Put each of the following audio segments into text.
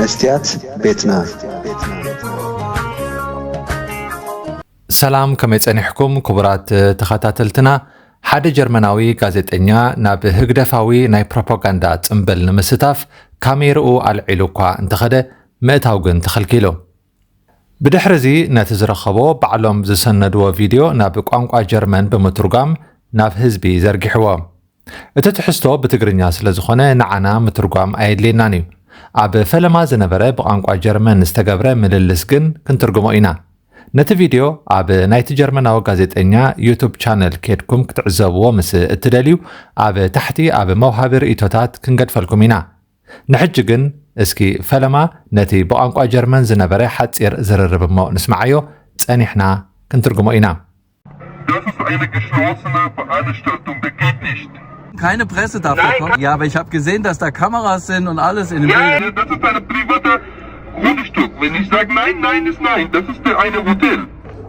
መስትያት ቤትና። ሰላም፣ ከመይ ጸኒሕኩም ክቡራት ተኸታተልትና? ሓደ ጀርመናዊ ጋዜጠኛ ናብ ህግደፋዊ ናይ ፕሮፓጋንዳ ጽምብል ንምስታፍ ካሜርኡ ኣልዒሉ እኳ እንተኸደ፣ ምእታው ግን ተኸልኪሉ። ብድሕሪ እዚ ነቲ ዝረኸቦ ባዕሎም ዝሰነድዎ ቪድዮ ናብ ቋንቋ ጀርመን ብምትርጓም ናብ ህዝቢ ዘርጊሕዎ። እቲ ትሕዝቶ ብትግርኛ ስለ ዝኾነ ንዓና ምትርጓም ኣየድልየናን እዩ። ኣብ ፈለማ ዝነበረ ብቋንቋ ጀርመን ዝተገብረ ምልልስ ግን ክንትርጉሞ ኢና። ነቲ ቪድዮ ኣብ ናይቲ ጀርመናዊ ጋዜጠኛ ዩቱብ ቻነል ኬድኩም ክትዕዘብዎ ምስ እትደልዩ፣ ኣብ ታሕቲ ኣብ መውሃቢ ርእይቶታት ክንገድፈልኩም ኢና። ንሕጂ ግን እስኪ ፈለማ ነቲ ብቋንቋ ጀርመን ዝነበረ ሓጺር ዝርርብ እሞ ንስምዓዮ፣ ጸኒሕና ክንትርጉሞ ኢና። Das ist eine geschlossene Veranstaltung, die geht nicht. Keine Presse darf da kommen. Ja, aber ich habe gesehen, dass da Kameras sind und alles in dem Ja, Bild. Das ist eine private Grundstück. Wenn ich sage nein, nein ist nein. Das ist ein Hotel.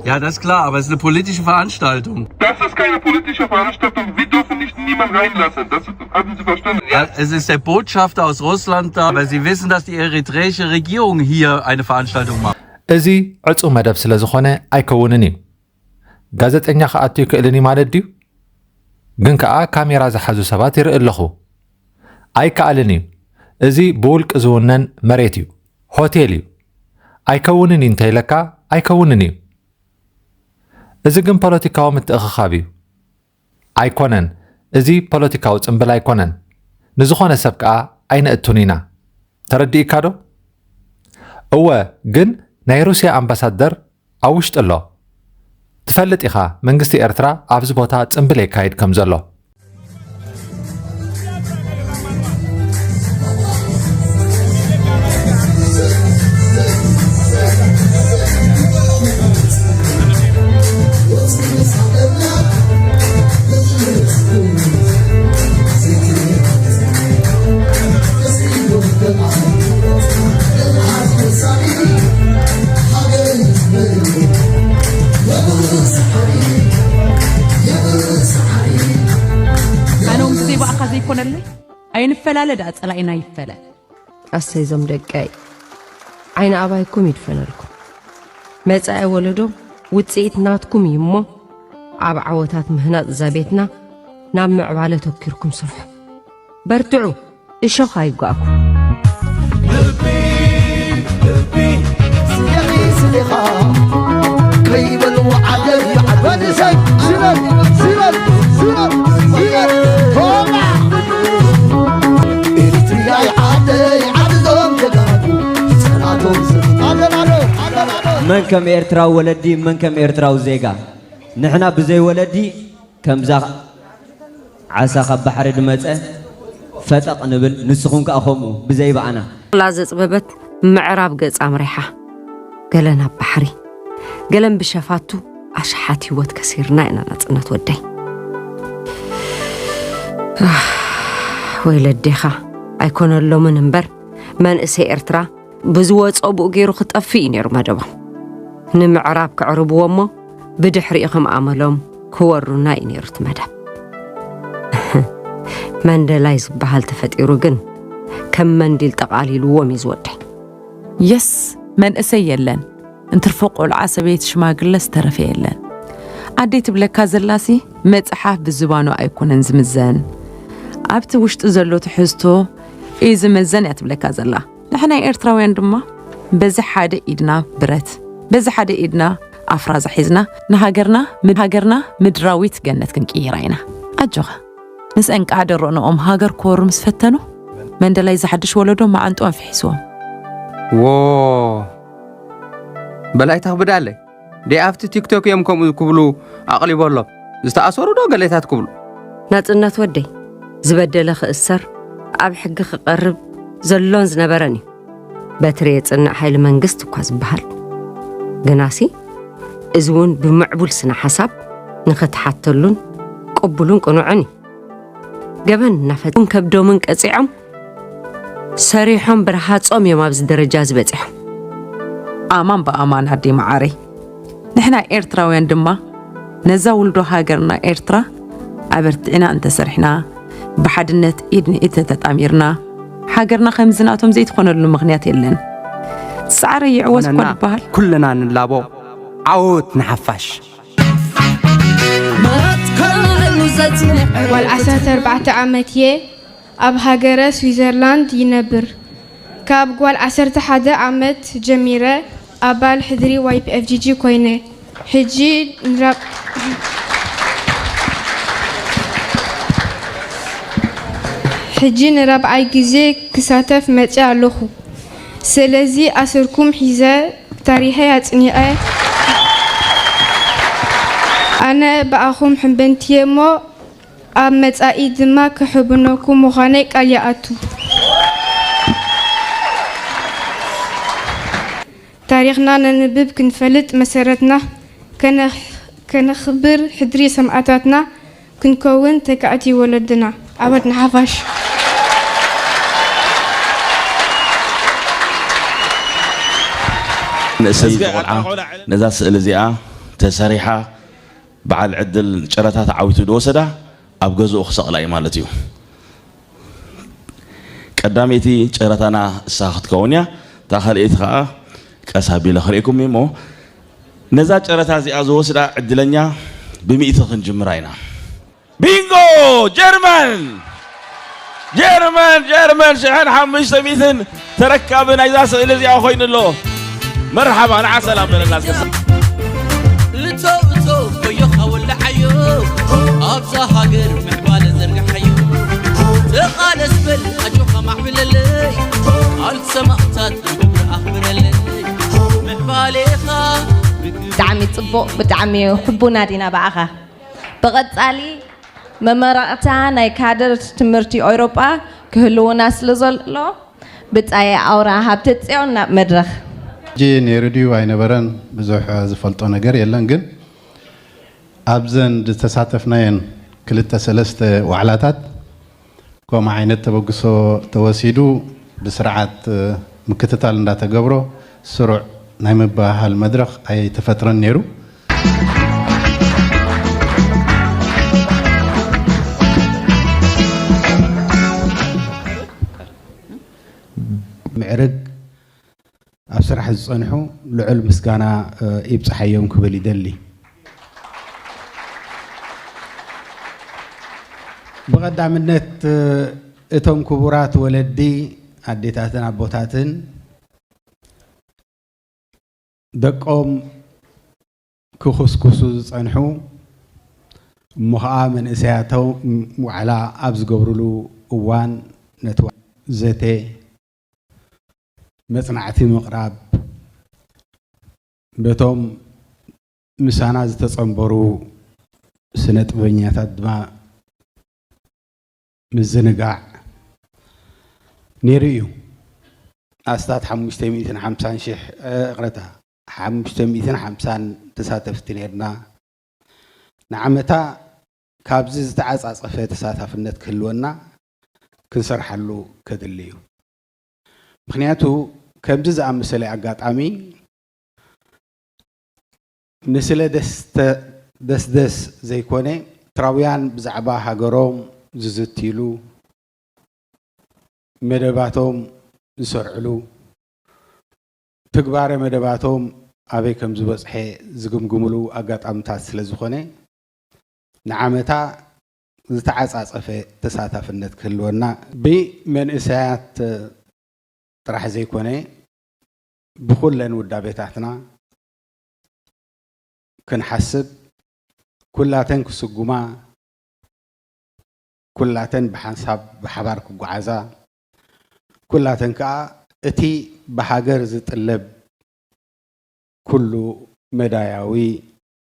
Ja, das ist klar, aber es ist eine politische Veranstaltung. Das ist keine politische Veranstaltung. Wir dürfen nicht niemanden reinlassen. Das haben Sie verstanden? Ja, es ist der Botschafter aus Russland da, aber Sie wissen, dass die eritreische Regierung hier eine Veranstaltung macht. እዚ ዕጹው መደብ ስለ ዝኾነ ኣይከውንን እዩ። ጋዜጠኛ ክኣቱ ይክእልን እዩ ማለት ድዩ? ግን ከኣ ካሜራ ዝሓዙ ሰባት ይርኢ ኣለኹ። ኣይከኣልን እዩ። እዚ ብውልቂ ዝውነን መሬት እዩ። ሆቴል እዩ። ኣይከውንን እዩ እንተኢለካ ኣይከውንን እዩ። እዚ ግን ፖለቲካዊ ምትእኽኻብ እዩ። ኣይኮነን። እዚ ፖለቲካዊ ጽምብል ኣይኮነን። ንዝኾነ ሰብ ከኣ ኣይነእቱን ኢና። ተረዲእካ ዶ? እወ፣ ግን ናይ ሩስያ ኣምባሳደር ኣብ ውሽጢ ኣሎ። ትፈልጥ ኢኻ መንግስቲ ኤርትራ ኣብዚ ቦታ ጽምብል የካይድ ከም ዘሎ። ኣነ እውን ብዘይ ብኣኻ ዘይኮነለይ ኣይንፈላለ ደኣ ጸላኢና ይፈለ። ኣሰይ ዞም ደቀይ ዓይኒ ኣባይኩም ይድፈነልኩም። መጻኢ ወለዶ ውጽኢት ናትኩም እዩ እሞ ኣብ ዓወታት ምህናጽ እዛ ቤትና ናብ ምዕባለ ተኪርኩም ስርሑ። በርትዑ፣ እሾኽ ኣይጓእኩም። መን ከም ኤርትራዊ ወለዲ፣ መን ከም ኤርትራዊ ዜጋ? ንሕና ብዘይ ወለዲ ከምዛ ዓሳ ካብ ባሕሪ ድመጸ ፈጠቕ ንብል፣ ንስኹም ከኣ ከምኡ ብዘይ ብኣና። ላ ዘጽበበት ምዕራብ ገጻ ኣምሪሓ። ገለን ኣብ ባሕሪ፣ ገለን ብሸፋቱ ኣሽሓት ህይወት ከሲርና ኢና ናጽነት ወደይ። ኣህ፣ ወይለዴኻ ኣይኮነሎምን እምበር መንእሰይ ኤርትራ ብዝወጾ ብኡ ገይሩ ክጠፍእ እዩ ነይሩ መደቦም። ንምዕራብ ክዕርብዎ እሞ ብድሕሪኡ ከም ኣመሎም ክወሩና እዩ ነይሩ እቲ መደብ። መንደላይ ዝበሃል ተፈጢሩ ግን ከም መንዲል ጠቓሊልዎም እዩ ዝወደይ። የስ መንእሰይ የለን እንትርፎ ቆልዓ ሰበይቲ ሽማግለ ዝተረፈ የለን። ኣደይ ትብለካ ዘላሲ መጽሓፍ ብዝባኑ ኣይኮነን ዝምዘን ኣብቲ ውሽጢ ዘሎ ትሕዝቶ እዩ ዝምዘን እያ ትብለካ ዘላ። ንሕና ኤርትራውያን ድማ በዚ ሓደ ኢድና ብረት በዚ ሓደ ኢድና ኣፍራዛ ሒዝና ንሃገርና ሃገርና ምድራዊት ገነት ክንቅይራ ኢና። ኣጆኻ ምስ እንቃ ደሮንኦም ሃገር ክወሩ ምስ ፈተኑ መንደላይ ዝሓድሽ ወለዶ መዓንጥኦም ፍሒስዎም። ዎ በላይ ተኽብዳለይ ደ ኣብቲ ቲክቶክ እዮም ከምኡ ክብሉ ኣቕሊቦሎም ዝተኣሰሩ ዶ ገሌታት ክብሉ። ናጽነት ወደይ ዝበደለ ክእሰር ኣብ ሕጊ ክቐርብ ዘሎን ዝነበረን እዩ። በትሪ የጽንዕ ሓይሊ መንግስት እኳ ዝበሃል ግናሲ እዚ እውን ብምዕቡል ስነ ሓሳብ ንኽትሓተሉን ቅቡሉን ቅኑዕን እዩ። ገበን እናፈጸሙ ከብዶምን ቀጺዖም ሰሪሖም ብረሃጾም እዮም ኣብዚ ደረጃ ዝበጺሖም። ኣማን ብኣማን ኣደይ መዓረይ ንሕና ኤርትራውያን ድማ ነዛ ውልዶ ሃገርና ኤርትራ ኣበርቲዕና እንተሰርሕና ብሓድነት ኢድ ንኢድ ተተጣሚርና ሃገርና ከምዚ ናቶም ዘይትኾነሉ ምኽንያት የለን። ጻዕሪ ይዕወት እኮ ይበሃል። ኩልና ንላቦ። ዓወት ንሓፋሽ። ጓል ዓሰርተ ኣርባዕተ ዓመት እየ። ኣብ ሃገረ ስዊዘርላንድ ይነብር። ካብ ጓል ዓሰርተ ሓደ ዓመት ጀሚረ ኣባል ሕድሪ ዋይፒኤፍጂጂ ኮይነ። ሕጂ ንራብ ሕጂ ንራብዓይ ግዜ ክሳተፍ መጽእ ኣለኹ። ስለዚ ኣሰርኩም ሒዘ ታሪኸይ ኣጽኒቐ ኣነ ብኣኹም ሕምብንትየ እሞ ኣብ መጻኢ ድማ ክሕብነኩም ምዃነይ ቃል ይኣቱ። ታሪኽና ነንብብ ክንፈልጥ መሰረትና ከነኽብር ሕድሪ ሰማእታትና ክንከውን ተካእቲ ወለድና። ዓወት ንሓፋሽ። ንእሰይቲ ቆልዓ ነዛ ስእሊ እዚኣ ተሰሪሓ በዓል ዕድል ጨረታ ተዓዊቱ ዝወሰዳ ኣብ ገዝኡ ክሰቕላ እዩ ማለት እዩ። ቀዳመይቲ ጨረታና እሳ ክትከውን እያ። እታ ካልኣይቲ ከዓ ቀስ ኣቢለ ክርእየኩም እሞ ነዛ ጨረታ እዚኣ ዝወስዳ ዕድለኛ ብሚእቲ ክንጅምራ ኢና። ቢንጎ ጀርመን ጀርመን ጀርመን ሽሕን ሓሙሽተ ሚእትን ተረካቢ ናይዛ ስእሊ እዚኣ ኮይኑ ኣሎ። መርሓባ ንዓ ሰላም በለና እስከ። እቶ እቶ ኮዮኻ ወላዓዮ ኣብዛ ሃገር ምዕባለ ዘርግሓዮ ተቓለስ በል ኣጆኻ ማዕብለለይ ቃል ሰማእታት ክብሪ ኣኽብረለይ ምዕባሌኻ ብጣዕሚ ጽቡቕ ብጣዕሚ ሕቡናት ኢና ብኣኻ ብቐጻሊ መመረቕታ ናይ ካድር ትምህርቲ ኤውሮጳ ክህልውና ስለ ዘሎ ብጻየ ኣውራ ሃብተጽዮን ናብ መድረኽ። ሕጂ ነይሩ ድዩ ኣይነበረን ብዙሕ ዝፈልጦ ነገር የለን፣ ግን ኣብዘን ዝተሳተፍናየን ክልተ ሰለስተ ዋዕላታት ከምኡ ዓይነት ተበግሶ ተወሲዱ ብስርዓት ምክትታል እንዳተገብሮ ስሩዕ ናይ ምብህሃል መድረኽ ኣይተፈጥረን ነይሩ። ምዕርግ ኣብ ስራሕ ዝጸንሑ ልዑል ምስጋና ይብጽሓዮም ክብል ይደሊ። ብቐዳምነት እቶም ክቡራት ወለዲ ኣዴታትን ኣቦታትን ደቆም ክኹስኩሱ ዝጸንሑ እሞ ኸኣ መንእሰያቶም ዋዕላ ኣብ ዝገብሩሉ እዋን ነቲ ዘተ መጽናዕቲ ምቕራብ በቶም ምሳና ዝተጸንበሩ ስነ ጥበበኛታት ድማ ምዝንጋዕ ነይሩ እዩ። ኣስታት ሓሙሽተ ሚእትን ሓምሳን ሽሕ ይቕረታ ሓሙሽተ ሚእትን ሓምሳን ተሳተፍቲ ነይርና። ንዓመታ ካብዚ ዝተዓጻጸፈ ተሳታፍነት ክህልወና ክንሰርሓሉ ከድሊ እዩ። ምኽንያቱ ከምዚ ዝኣመሰለ ኣጋጣሚ ንስለ ደስደስ ዘይኮነ ኤርትራውያን ብዛዕባ ሃገሮም ዝዝትይሉ፣ መደባቶም ዝሰርዕሉ፣ ትግባረ መደባቶም ኣበይ ከም ዝበጽሐ ዝግምግምሉ ኣጋጣምታት ስለ ዝኾነ ንዓመታ ዝተዓጻጸፈ ተሳታፍነት ክህልወና ብመንእሰያት ጥራሕ ዘይኮነ ብኹለን ውዳቤታትና ክንሓስብ ኩላተን ክስጉማ ኩላተን ብሓንሳብ ብሓባር ክጓዓዛ ኩላተን ከኣ እቲ ብሃገር ዝጥለብ ኩሉ መዳያዊ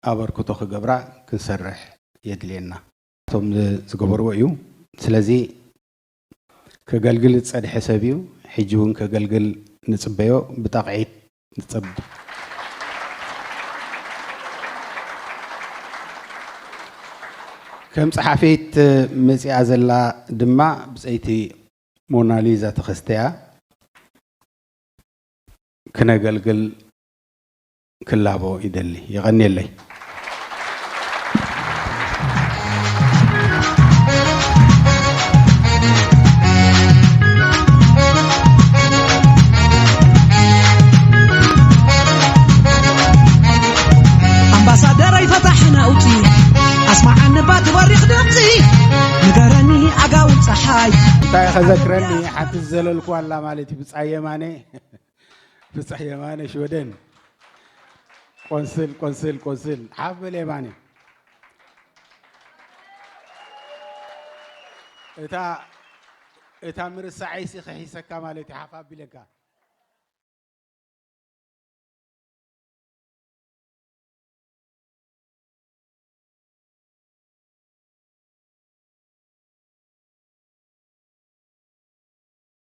ኣበርክቶ ክገብራ ክንሰርሕ የድልየና። እቶም ዝገበርዎ እዩ። ስለዚ ከገልግል ዝጸድሐ ሰብ እዩ። ሕጂ እውን ከገልግል ንጽበዮ ብጣቕዒት ንጸብ ከም ጸሓፊት መጺኣ ዘላ ድማ ብጸይቲ ሞናሊዛ ተኸስተያ ክነገልግል ክላቦ ይደሊ። የቐንየለይ። ድምፂ ንገረኒ ዓጋውን ፀሓይ እንታይ ከዘክረኒ ሓንቲ ዝዘለልኩ ኣላ ማለት እዩ። ብጻይ የማነ ብጻይ የማነ ሽወደን ቆንስል ቆንስል ቆንስል ሓፍ በል የማነ እታ እታ ምርሳዐይሲ ከሒሰካ ማለት እዩ። ሓፍ ኣቢለካ